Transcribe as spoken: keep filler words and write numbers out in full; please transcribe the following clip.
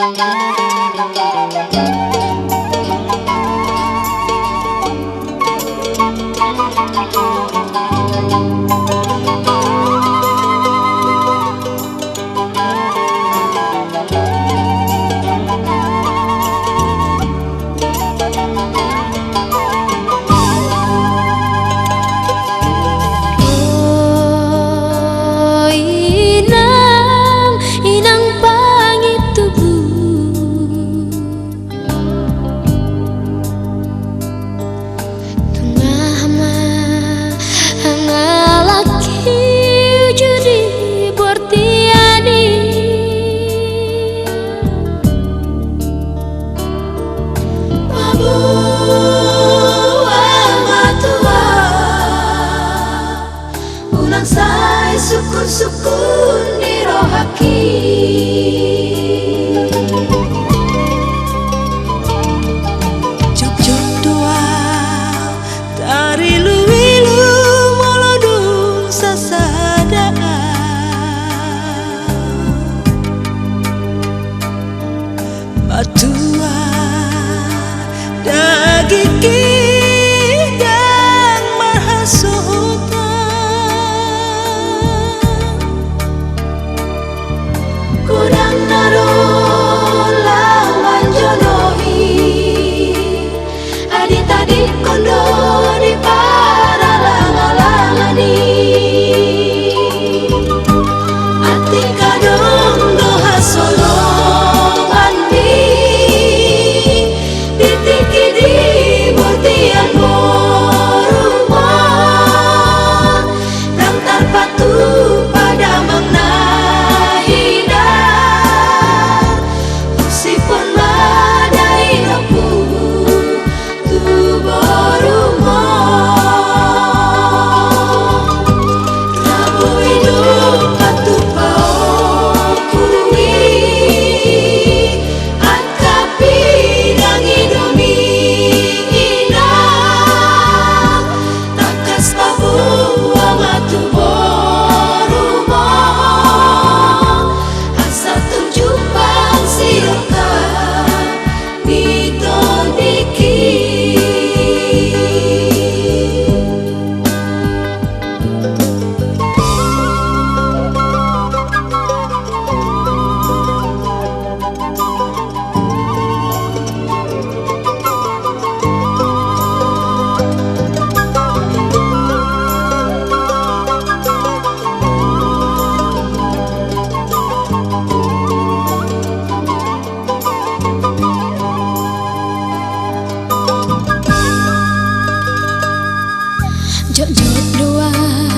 O inang, inang pangintubu. Tung aha ma hangalaki uju di bortian i. Paboa ma tu ahu, unang sai sungkun-sungkun di rohangki. Jotjot do ahu tarilu-ilu molo dung sasada. Matua dagingki ndang marhasohotan. Godang na ro laho manjonohi, adit-aditkon do di paralanglangan i. Atik adong do hasolongan di tingki di bortian borumon. Ndang tarpatupa damang na hina, usihon ma dainangku tu borumon. Na boi do patupaonku i, angka pinangido ni inang. Tangkas paboa ma tu borumon, asa tung jumpang sian angka ni tondingki. Jotjot do ahu